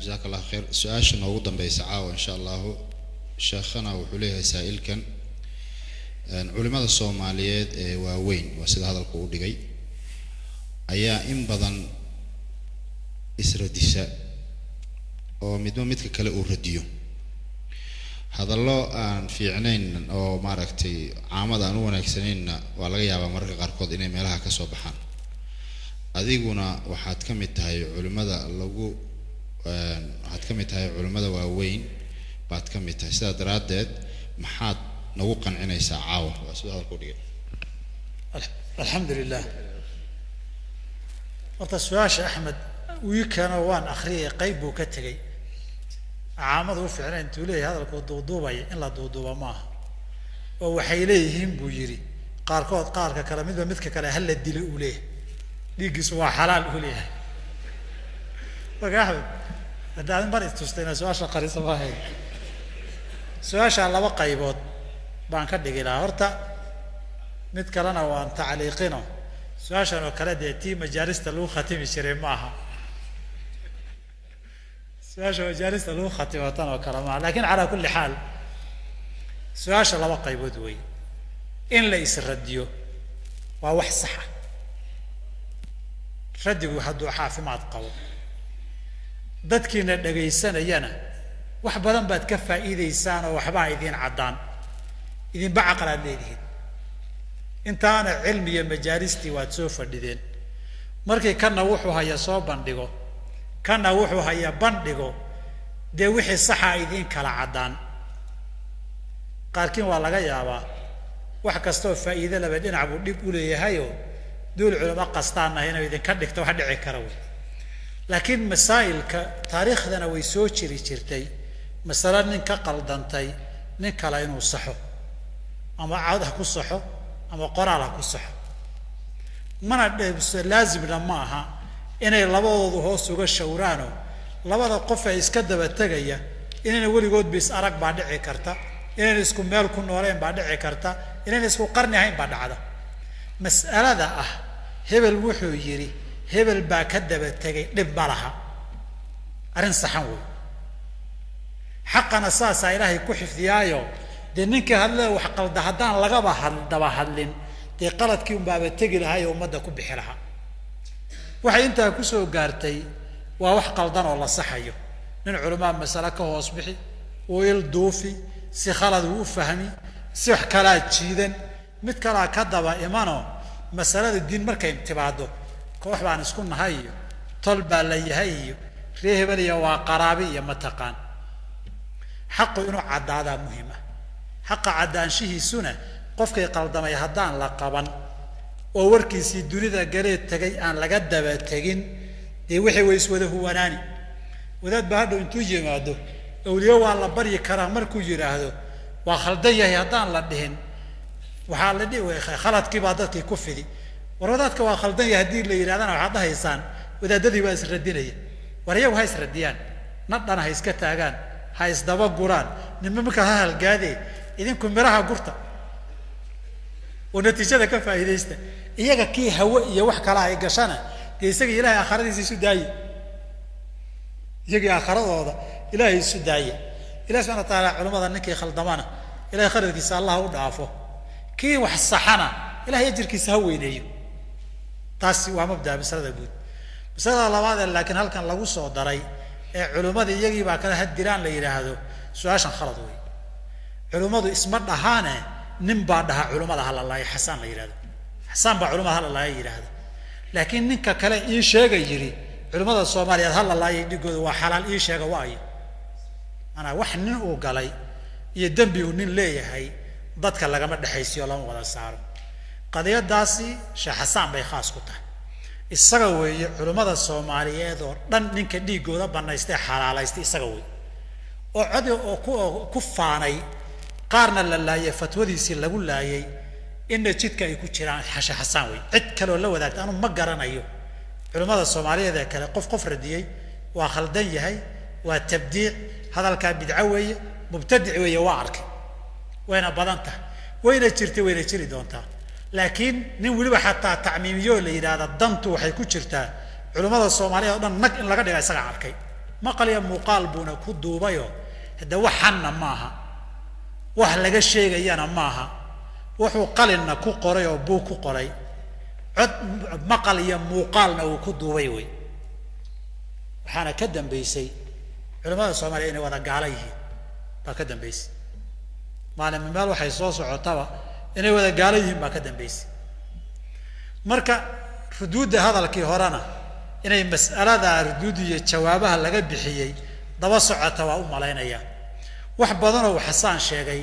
Jazaak Allah khayr. Su-aasha noogu dambeysa caawa insha allahu, sheekhana wuxuu leeyahay saa'ilkan, culimada Soomaaliyeed ee waaweyn, waa sida hadalka u dhigay, ayaa in badan isradisa oo midba midka kale uu radiyo hadallo aan fiicnayn oo maaragtay caamada aan u wanaagsanaynna waa laga yaabaa mararka qaarkood inay meelaha ka soo baxaan. Adiguna waxaad ka mid tahay culimmada lagu waxaad ka mid tahay culimmada waaweyn baad ka mid tahay, sidaa daraaddeed maxaad nagu qancinaysaa caawa? Waa sida hadalka u dhigay. Alxamdu lilah. Horta su-aasha Axmed wiikano waan akriyay, qayb buu ka tegey. Caamadu u fiicna intuu leeyahay hadalkuu duuduubaya in la duuduuba maaha, oo waxay leeyihiin buu yidhi qaarkood qaarka kale midba midka kale hala dilo uu leeyahay, dhiiggiisu waa xalaal uu leeyahay. Marka Axmed, haddaad mar istustay inaad su-aasha qarisa maahayn. Su-aashaa laba qaybood baan ka dhigi lahaa. Horta mid kalena waan tacliiqino. Su-aashan oo kale dee tii majaalista lagu khatimi jiray ma aha, su-aasha majaalista lagu khatimo tan oo kale maaha, lakin calaa kulli xaal su-aasha laba qaybood wey. In la isradiyo waa wax saxa, radigu hadduu caafimaad qabo, dadkiina dhegaysanayana wax badan baad ka faa'iideysaan oo waxbaa idiin caddaan, idinba caqal aad leedihiin. Intaana cilmi iyo majaalistii waad soo fadhideen, markii kana wuxuu haya soo bandhigo, kana wuxuu haya bandhigo, dee wixii saxa idiin kala caddaan. Qaarkiin waa laga yaabaa wax kastaoo faa'iide laba dhinac buu dhib u leeyahayoo duul culamo qastaanah inuu idinka dhigto wax dhici kara wey. Laakiin masaa'ilka taariikhdana way soo jiri jirtay, masale nin ka qaldantay nin kale inuu saxo, ama cod ha ku saxo ama qoraal ha ku saxo, mana laazimna ma aha inay labadoodu hoos uga shawraanoo labada qof ee iska daba tegaya inayna weligoodba is arag baa dhici karta, inayna isku meel ku nooleen baa dhici karta, inayna isku qarni ahayn baa dhacda. Mas'alada ah hebel wuxuu yidhi hebel baa ka daba tegay, dhib ma laha, arrin saxan wey. Xaqana saasaa Ilaahay ku xifdiyaayo, dee ninkii hadle wax qalda haddaan lagaba daba hadlin, dee qaladkii unbaaba tegi lahaa oo ummadda ku bixi lahaa. Waxay intaa kusoo gaartay waa wax qaldan oo la saxayo. Nin culamaa masale ka hoos bixi, uu il duufi, si khalad uu u fahmi, si wax kalaa jiidan, mid kalaa ka daba imanoo masalada diin markay timaado koox baan isku nahay iyo tol baa la yahay iyo ree hebel iyo waa qaraabi iyo mataqaan. Xaqu inuu caddaadaa muhim ah. Xaqa caddaanshihiisuna qofkay qaldamay haddaan la qaban oo warkiisii dunida galee tegay aan laga daba tegin, dee wixii way iswada huwanaani. Wadaad baa hadhow intuu yimaado awliyo waa la baryi karaa markuu yidhaahdo waa khaldan yahay haddaan la dhihin, waxaa la dhihi khaladkii baa dadkii ku fidi. War wadaadka waa khaldan yahay haddii la yidhahdana waxaad dhahaysaan wadaadadii baa isradinaya. War iyagu ha isradiyaan, nadhana ha iska taagaan, ha isdaba guraan, ninba markaa ha halgaadee, idinku miraha gurta oo natiijada ka faa'iidaysta. Iyaga kii hawe iyo wax kala ay gashana dee isaga Ilahay aakhiradiisa isu daaye, iyagii aakhiradooda Ilaahay isu daaye. Ilahi subxana wa taala culamada ninkii khaldamana Ilahay khaladkiisa allah u dhaafo, kii wax saxana Ilahay ajirkiisa ha weyneeyo. Taasi waa mabdaa masalada guud. Masalada labaadee laakiin halkan lagu soo daray ee culimmadii iyagii baa kala hadiraan la yidhaahdo, su-aashan khalad wey. Culimmadu isma dhahaane, nin baa dhaha culimmada hala laayo, Xasaan la yidhahdo, Xasaan baa culimada hala laayo yidhaahda. Laakiin ninka kale ii sheega yidhi culimmada Soomaaliyeed hala laayay dhigooda waa xalaal ii sheega waayo. Maanaa wax nin uu galay iyo dembi uu nin leeyahay dadka lagama dhexaysiyo, lama wada saaro. Qadiyadaasi Sheekh Xasaan bay khaas ku tahay, isaga weeye culimmada Soomaaliyeed oo dhan ninka dhiiggooda banaystay xalaalaystay isaga wey, oo codi oo ku faanay qaarna la laayay fatwadiisii lagu laayay inna jidka ay ku jiraan. Sheekh Xasaan wey, cid kaleoo la wadaagta anu ma garanayo. Culimmada Soomaaliyeed ee kale qof qof radiyey waa khaldan yahay, waa tabdiic, hadalkaa bidco weeye, mubtadic weeye, waa arkay, wayna badan tahay, wayna jirtay, wayna jiri doontaa. Laakiin nin weliba xataa tacmiimiyo la yidhaahda dantu waxay ku jirtaa culimmada Soomaaliyeed o dhan nag in laga dhiga isagaa arkay. Maqal iyo muuqaal buuna ku duubayoo hadde wax xanna maaha, wax laga sheegayana maaha, wuxuu qalinna ku qoray oo buug ku qoray, cod maqal iyo muuqaalna uu ku duubay wey. Waxaana ka dambaysay culamada Soomaaliya inay wada gaala yihiin baa ka dambaysay. Maalin meel waxay soo socotaba inay wada gaala yihiin baa ka dambaysay. Marka ruduudda hadalkii horena inay mas'alada ruduud iyo jawaabaha laga bixiyey daba socota waa u malaynayaa. Wax badanoo Xasaan sheegay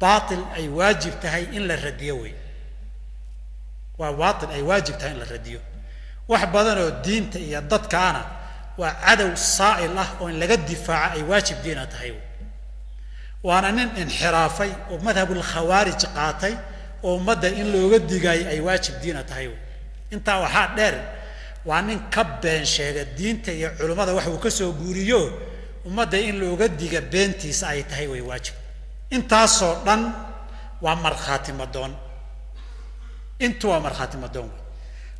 baatil ay waajib tahay in la radiyo wey, waa baatil ay waajib tahay in la radiyo. Wax badanoo diinta iyo dadkaana waa cadow saa'il ah oo in laga difaaco ay waajib diina tahay wey. Waana nin inxiraafay oo madhabulkhawaarij qaatay oo ummadda in looga digaayo ay waajib diina tahay wey. Intaa waxaa dheer waa nin ka been sheega diinta iyo culimmada wax uu ka soo guuriyo, ummadda in looga diga beentiisa ay tahay way waajib. Intaasoo dhan waa markhaati madoon, intu waa markhaati madoon wey.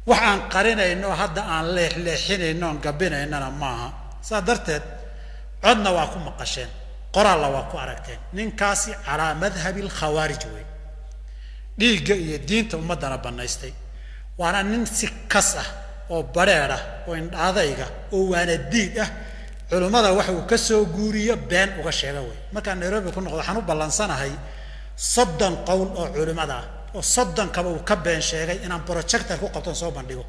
Wax aan qarinayno hadda aan leexleexinayno oon gabinaynana maaha. Saas darteed codna waa ku maqasheen, qoraalna waa ku aragteen, ninkaasi calaa madhabi alkhawaarij wey, dhiigga iyo diinta ummaddana bannaystay. Waana nin si kas ah oo badheer ah oo indhaadayga oo waana diid ah culimmada wax uu ka soo guuriyo been uga sheega wey. Markaan Nairobi ku noqdo waxaan u ballansanahay 30 qowl oo culimmada ah oo 30kaba uu ka been sheegay inaan projector ku qabton soo bandhigo.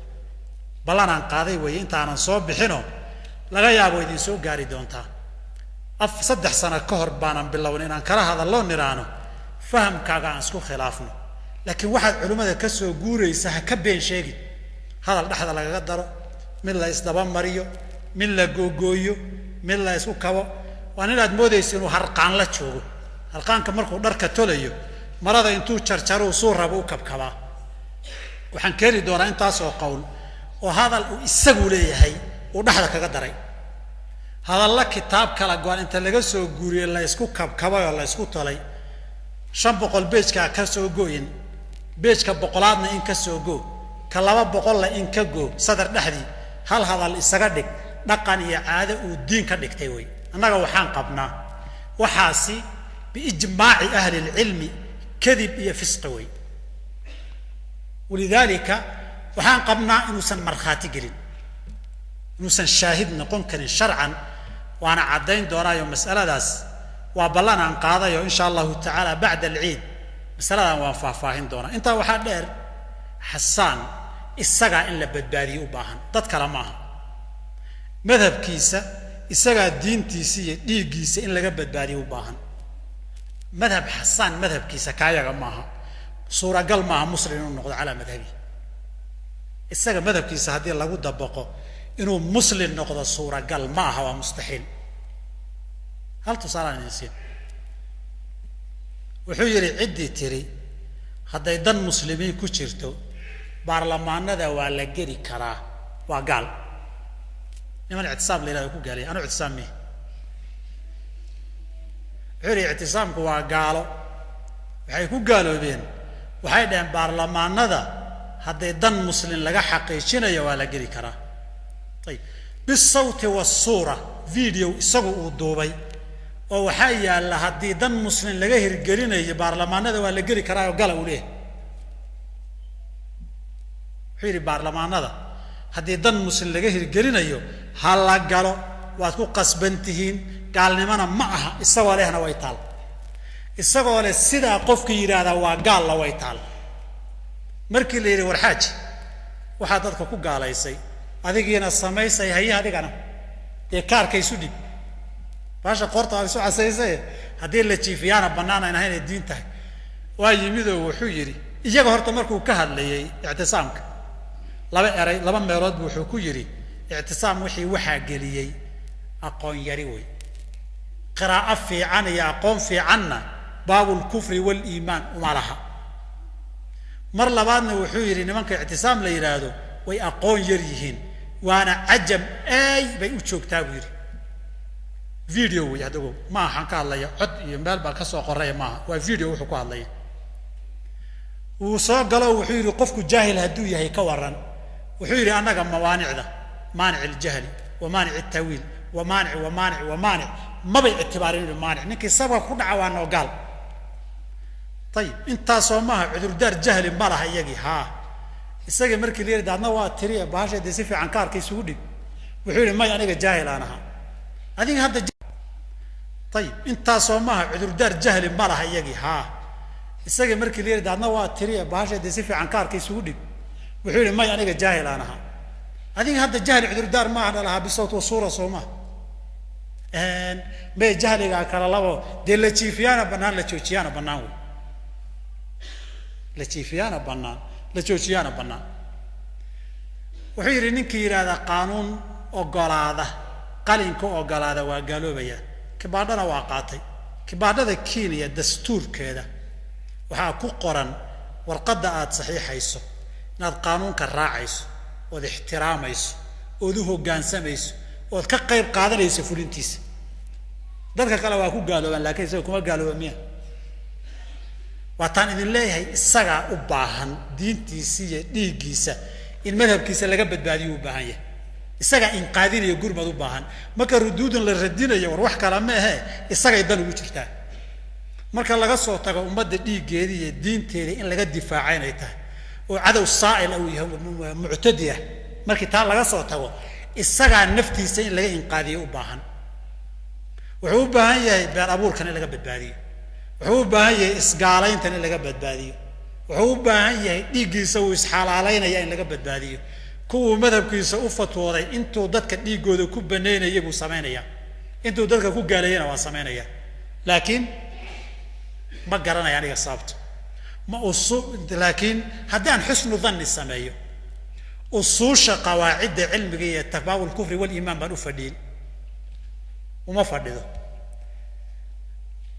Ballanaan qaaday weeye, intaanan soo bixinoo laga yaabo idin soo gaari doontaa. 3 sano ka hor baanan bilownay inaan kala hadallo nidhaahno fahamkaaga aan isku khilaafno, laakiin waxaad culimmada ka soo guuraysa ha ka been sheegin. Hadal dhexda lagaga daro, mid la isdaba mariyo, mid la googooyo, mid la isku kabo. Waa ninaad moodaysa inuu harqaan la joogo. Harqaanka markuu dharka tolayo marada intuu jarjaruu suu rabo u kabkabaa. Waxaan keeni doonaa intaasoo qowl oo hadal uu isagu leeyahay uu dhexda kaga daray, hadalla kitaab kala go-an inta laga soo guuriyey la isku kabkabay oo la isku tolay. 500 beejkaa ka soo gooyin, beejka 100aadna in ka soo goo, ka 200na in ka goo, sadar dhexdii hal hadal isaga dhig. Dhaqan iyo caado uu diin ka dhigtay wey. Annaga waxaan qabnaa waxaasi biijmaaci ahli lcilmi kadib iyo fisqi wey. Walidaalika waxaan qabnaa inuusan markhaati gelin, inuusan shaahid noqon karin sharcan. Waana caddayn doonaayo mas'aladaas, waa ballan aan qaadayo insha allahu tacaala bacda alciid masaladan waan faahfaahin doonaa. Intaa waxaa dheer Xasaan isagaa in la badbaadiyo u baahan, dad kale maaha. Madhabkiisa isagaa diintiisa iyo dhiiggiisa in laga badbaadiyo u baahan. Madhab Xasaan madhabkiisa kaayaga maaha, suuragal maaha muslim inuu noqdo calaa madhabi. Isaga madhabkiisa haddii lagu dabaqo inuu muslim noqdo suuragal ma aha, waa mustaxiil. Hal tusaalaan idin siin. Wuxuu yidhi ciddii tiri hadday dan muslimiin ku jirto baarlamaanada waa la geli karaa, waa gaal. Niman ictisaam la yihahdo ku gaalaya, anu ictisaam mihi. Wuxuu yidhi ictisaamku waa gaalo. Waxay ku gaaloobeen, waxay dhaheen baarlamaanada hadday dan muslim laga xaqiijinayo waa la geli karaa. Ayib, bisawti wasuura video isagu uu duubay oo waxaa yaalla haddii dan muslim laga hirgelinayo baarlamaanada waa la geli karaa oo gala uu leeyahay. Wuxuu yidhi baarlamaanada haddii dan muslim laga hirgelinayo ha la galo, waad ku qasban tihiin, gaalnimona ma aha. Isagoo lehna way taal, isagoo leh sidaa qofka yidhaahdaa waa gaalla way taal. Markii la yidhi warxaaji waxaad dadka ku gaalaysay adigiina samaysay, haye adigana dee kaarka isu dhib, baasha qoorta aad isu casaysaye haddii la jiifiyaana bannaan ayn ahayn ay diin tahay. Waa yimidoo wuxuu yidhi iyaga horta markuu ka hadlayay ictisaamka laba eray laba meelood bu wuxuu ku yidhi ictisaam wixii waxaa geliyey aqoon yari wey, qiraa'o fiican iyo aqoon fiicanna baabulkufri waaliimaan uma laha. Mar labaadna wuxuu yidhi nimanka ictisaam la yidhaahdo way aqoon yar yihiin, waana cajam ay bay u joogtaa buu yidhi. Video wey haddago ma ahan ka hadlaya cod iyo meel baa ka soo qoraya maaha, waa video wuxuu ku hadlaya. Wuu soo galo wuxuu yidhi qofku jaahil hadduu yahay ka waran. Wuxuu yidhi annaga mawaanicda, maanic aljahli wa maanic altaawiil Waa maanic, waa maanic, waa maanic. Mabay ictibaarin inuu maanic. Ninkii sababka ku dhaca waa noogaal. Ayib, intaasoo maaha cudurdaar jahli ma laha iyagii. Haa, isagii markii la yidhi daadna waa tiri bahasha dee si fiican kaarka isugu dhig, wuxuu yihi may aniga jaahil aan ahaa. Adiga hadda ayib, intaasoo maaha cudurdaar jahli ma laha iyagii. Haa, isagii markii la yidhi daadna waa tiri bahasha dee si fiican kaarka isugu dhig, wuxuu yihi may aniga jaahil aan ahaa. Adiga hadda jahli cudurdaar maaha dhalahaa bisawt wa suura, soo maha? May jahligaa kala labo dee, la jiifiyaana bannaan, la joojiyaana bannaan wey, la jiifiyaana bannaan, la joojiyaana bannaan. Wuxuu yidhi ninkii yidhaahdaa qaanuun ogolaada, qalinka ogolaada waa gaaloobaya. Kibaadhana waa qaatay. Kibaadhada Kenya dastuurkeeda waxaa ku qoran warqadda aad saxiixayso inaad qaanuunka raacayso, ood ixtiraamayso, ood u hoggaansamayso, ood ka qayb qaadanayso fulintiisa. Dadka kale waa ku gaaloobaan, lakiin isaga kuma gaalooba miya? Waataan idin leeyahay, isagaa u baahan diintiisa iyo dhiiggiisa in madhabkiisa laga badbaadiyo u baahan yahay. Isagaa inqaadinaya, gurmad u baahan. Marka ruduudan la radinayo, war wax kala ma ahe, isagay dan ugu jirtaa. Marka laga soo tago ummadda dhiiggeeda iyo diinteeda in laga difaaca inay tahay oo cadow saa'il uu yahay, muctadi ah, markii taa laga soo tago, isagaa naftiisa in laga inqaadiyo u baahan. Wuxuu u baahan yahay been abuurkan in laga badbaadiyo, wuxuu u baahan yahay isgaalayntan in laga badbaadiyo, wuxuu u baahan yahay dhiiggiisa uu isxalaalaynaya in laga badbaadiyo. Kuwuu madhabkiisa u fatwooday intuu dadka dhiiggooda ku banaynaya buu samaynaya, intuu dadka ku gaaleeyana waa samaynaya. Laakiin ma garanaya aniga sababto ma usu, laakiin haddii aan xusnu dhanni sameeyo, usuusha qawaacidda cilmiga iyo tafaawul kufri waliimaan baan u fadhiyin, uma fadhido.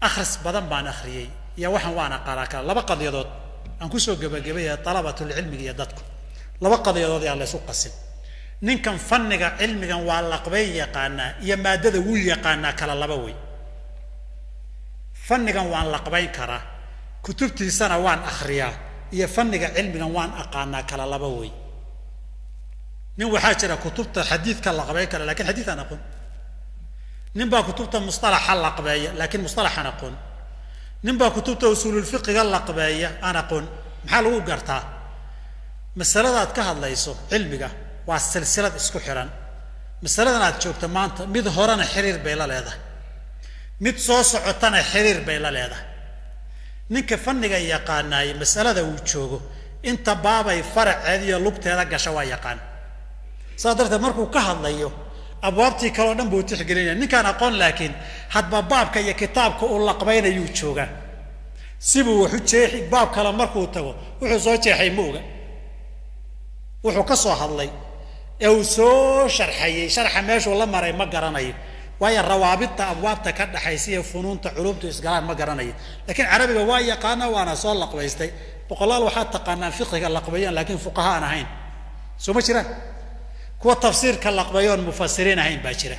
Akhris badan baan akhriyey iyo waxaan waan aqaanaa kala. Laba qadiyadood aan kusoo gebagabaya dalabatulcilmiga iyo dadku, laba qadiyadood yaa laysu qasin. Ninkan fanniga cilmigan waa laqbay yaqaanaa iyo maadada wuu yaqaanaa kala laba wey. Fannigan waan laqbayn karaa, kutubtiisana waan akhriyaa, iyo fanniga cilmigan waan aqaanaa kala laba wey. Nin waxaa jira kutubta xadiidka laqbayn kara lakin xadiid aan aqoon. Nin baa kutubta musطalaxa laqbeeya laakiin musطalaxaan aqoon. Nin baa kutubta usuululfiqiga laqbeeya aan aqoon. Maxaa lagu gartaa? Masaladaad ka hadlayso cilmiga waa silsilad isku xiran. Masaladan aad joogto maanta mid horena xiriir bay la leedahay, mid soo socotana xiriir bay la leedahay. Ninka fanniga yaqaanaay masalada uu joogo inta baabay faraceed iyo lugteeda gasha waa yaqaan. Saas darteed markuu ka hadlayo abwaabtii kaleo dhan buu tixgelinaya. Ninkaan aqoon laakiin hadba baabka iyo kitaabka uu laqbaynayuu joogaa, sibuu waxu jeexi. Baab kale markuu tago wuxuu soo jeexay ma oga, wuxuu ka soo hadlay ee uu soo sharxayey sharxa meeshuu la maray ma garanayo, waayo rawaabidta abwaabta ka dhaxaysa iyo funuunta culumtu isgalaan ma garanayo. Laakiin carabiga waa yaqaana, waana soo laqbaystay. Boqolaal waxaad taqaanaan fiqiga laqbeeyaan laakiin fuqaha aan ahayn, soo ma jiraan? Kuwa tafsiirka laqbeeyoon mufasiriin ahayn baa jira,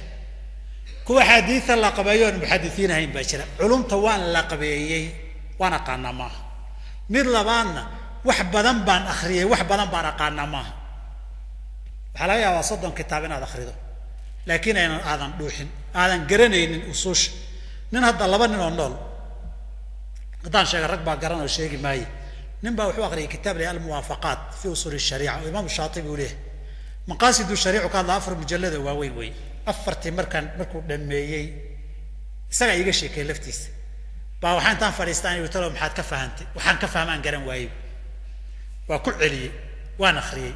kuwa xadiida laqbeeyoon muxadisiin ahayn baa jira. Culumta waan laqbeeyey, waan aqaanaa maaha. Mid labaadna, wax badan baan akriyey, wax badan baan aqaanaa maaha. Waxaa laga yaabaa 30 kitaab inaad akrido laakiin aynan aadan dhuuxin, aadan garanaynin usuusha. Nin hadda laba nin oo nool haddaan sheega rag baa garan oo sheegi maaye. Nin baa wuxuu akriyay kitaab leh Almuwaafaqaat fi usuuli shariica oo Imaamu Shaatibi uu leeyahay. Maqaasidu shariicu ka hadla, 4 mujallada waaweyn wey. Afartii markaan markuu dhameeyey, isagaa iiga sheekay laftiisa baa, waxaa intaan fadhiistaan ihi, talo maxaad ka fahantay? Waxaan ka fahmaan garan waayey. Waa ku celiyey, waan akhriyey,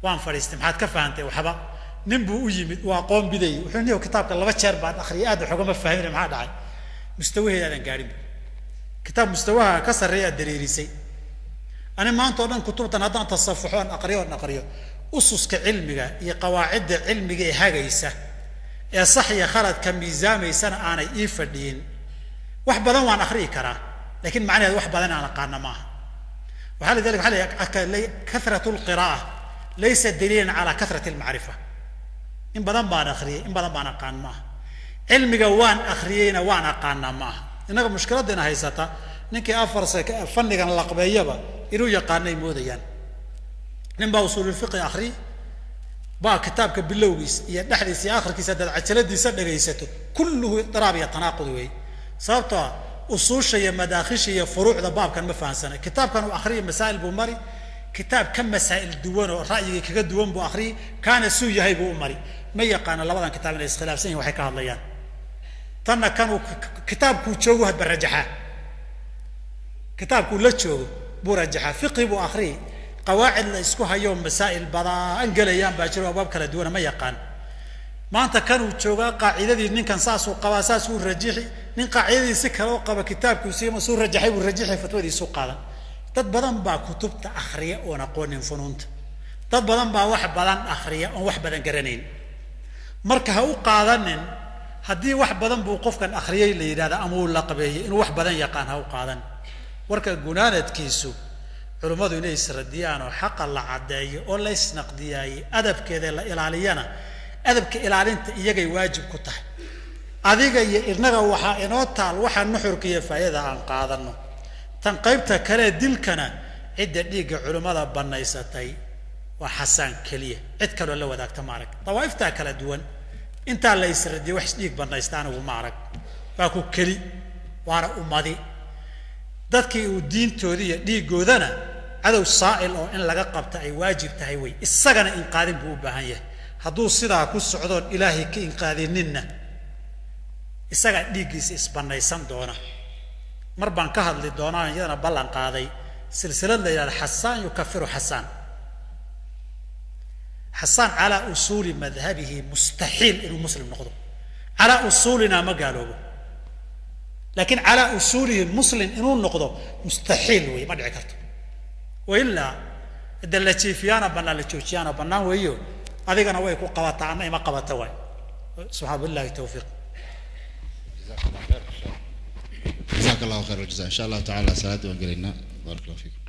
waan fadhiistay, maxaad ka fahantay? Waxba. Nin buu u yimid, waa aqoon bidayey. Wuxuu niyow kitaabka 2 jeer baan akhriyay, aad waxogama fahmin, maxaa dhacay? Mustawaheeda aadan gaadhin, kitaab mustawaha ka sarreeya aad dareerisay. Ani maanta oo dhan kutubtan haddaan tasafuxo oon aqriyo oon aqriyo, ususka cilmiga iyo qawaacidda cilmiga ee hagaysa ee sax iyo khaladka miisaamaysana aanay ii fadhiyin. Wax badan waan akhriyi karaa, lakiin macnaheed wax badan aan aqaana maaha. Waxaa lidalika waxa la kathratu lqiraa'a laysa daliilan calaa kathrati almacrifa. In badan baan akhriyey, in badan baan aqaan maaha. Cilmiga waan akhriyeyna waan aqaanaa maaha. Innaga mushkiladina haysata, ninkii afar fannigan laqbeeyaba inuu yaqaanay moodayaan. Nin baa usuululfiqi akhriy, Baa kitaabka bilowgiisa iyo dhexdiisa iyo akhirkiisa haddaad cajaladiisa dhagaysato kulluhu idiraab iyo tanaaqud weeye. Sababtoo ah usuusha iyo madaakhisha iyo furuucda baabkan ma fahansana. Kitaabkan uu akhriya masaa'il buu mari, kitaab ka masaa'il duwan oo ra'yigii kaga duwan buu akhriyay, kaana suu yahay buu u mari. Ma yaqaana labadan kitaab inay iskhilaafsan yihin waxay ka hadlayaan. Tanna kanuu kitaabkuu joogo hadba rajaxaa, kitaabkuu la joogo buu rajaxaa. Fiqhi buu akhriyay, qawaacid la isku hayo masaa'il badaan gelayaan baa jiro, abwaab kala duwana ma yaqaan. Maanta kanuu joogaa qaacidadii ninkan saasuu qabaa, saasuu rajixi, nin qaacidadii si kale u qaba kitaabkuu siima suu rajaxay buu rajixi, fatwadiisuu qaadan. Dad badan baa kutubta akhriya oon aqoonin funuunta, dad badan baa wax badan akhriya oon wax badan garanayn. Marka ha u qaadanin haddii wax badan buu qofkan akhriyay la yidhahda ama uu la qabeeyey inuu wax badan yaqaan, ha u qaadan. Warka gunaanadkiisu culimmadu inay isradiyaan oo xaqa la caddeeyo oo la isnaqdiyaayey, adabkeeda la ilaaliyana, adabka ilaalinta iyagay waajib ku tahay. Adiga iyo inaga waxaa inoo taal waxa nuxurka iyo faa'idada aan qaadanno. Tan qaybta kale dilkana cidda dhiigga culimmada bannaysatay waa Xasaan keliya, cid kaloo la wadaagta ma arag. Dawaa'iftaa kala duwan intaa la isradiyay wax isdhiig bannaysta anigu ma arag, waa ku keli, waana ummadi. Dadkii uu diintoodii iyo dhiiggoodana cadow saa'il oo in laga qabta ay waajib tahay wey, isagana inqaadin buu u baahan yahay. Hadduu sidaa ku socdoon ilaahay ka inqaadininna isagaa dhiiggiisa isbannaysan doona. Mar baan ka hadli doonaan iyadana ballan qaaday silsilad la yidhahda Xasaan yukafiru Xasaan. Xasaan calaa usuuli madhabihi mustaxiil inuu muslim noqdo, calaa usuulinaa ma gaaloobo, laakiin calaa usuulihi muslim inuu noqdo mustaxiil wey, ma dhici karto. Wailaa hadda la jiifiyaana bannaan, la joojiyaana bannaan weeyo, adigana way ku qabataa anna ima qabata waay. Subxaan billahi tawfiiq. Jazaak allahu khayr aljaza. Insha allahu tacala salaadii waan gelaynaa. Barak allahu fiikum.